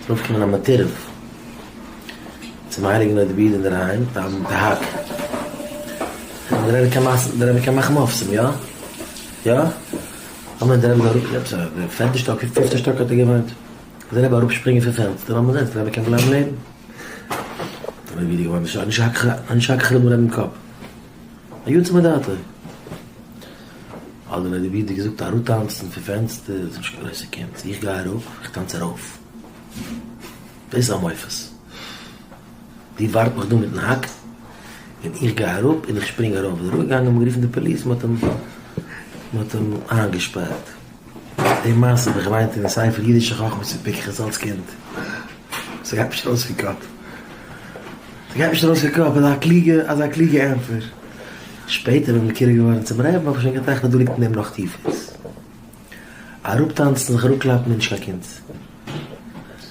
איז ארויפגעקומען א מטורף צום הייליגן נודע ביהודה אינדערהיים מיט א האק. דער רבי קען מאכן, דער רבי קען מאכן מופתים, יא? יא? אמער דער רבי זאל אראפ, עפעס א פערטע שטאק, פיפטע שטאק האט ער געוואוינט. זאל דער רבי אראפשפרינגען פון פענסטער, לאמיר זען צו דער רבי קען בלייבן לעבן. דער רבי איז געווארן נישט האק איך דעם רבי'ן קאפ. א יוצא מדעתו. האט דער נודע ביהודה געזאגט אראפטאנצן פון פענסטער איז נישט קיין גרויסע קונץ, איך גיי אראפ, איך טאנץ ארויף. דאס איז א מופת. דו ווארט מיך דא מיטן האק, און איך גיי אראפ און איך שפרינג ארויף. איז ער אראפגעגאנגען, מ'האט גערופן די פאליס, מ'האט אים מ'האט אים איינגעשפארט. די מעשה האב איך געליינט אין ספר אידישע חכמות פון פיקח'ס אלס קינד. ס'גייט נישט ארויס פון קאפ. ס'גייט נישט ארויס פון קאפ אזא קלוגע אזא קלוגע ענטפער. שפעטער ווען מקורב געווארן צום רבי'ן האב איך שוין געטראכט אז דא ליגט אין דעם נאך טיפערס. אראפטאנצן זיך אראפקלאפן איז נישט קיין קונץ.